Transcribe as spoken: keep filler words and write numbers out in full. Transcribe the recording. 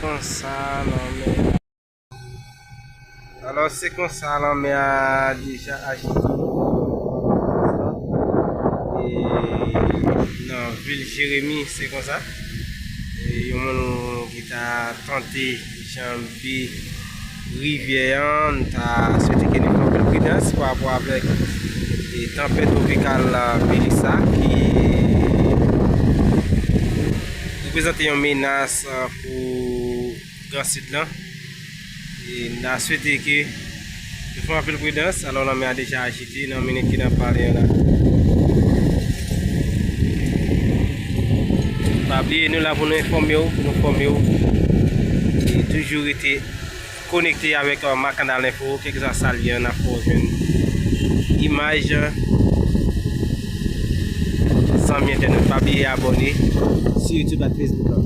Konsa, lanmè. Alò, se konsa, lanmè a deja ajite. E nan vil Jeremi, se konsa. E yon moun ki ta tante janbe rivyè an, m ta swete ke nou fè anpil pridans pa rapò avèk, e, tanpèt twopikal, a, Melissa ki reprezante yon menas, a, pou Gran Sid lan. E n ta swete ke nou fè anpil pridans, alò lanmè a deja ajite nan minit ki n ap pale an la. Pa bliye, nou la pou nou enfòme w, pou nou fòme w. E toujou rete konekte avèk, e, Makanal Enfo, kèlkeswa sa l ye, n ap fè w jwenn imaj zanmi entènèt. Pa bliye abòne sou YouTube ak Facebook lan.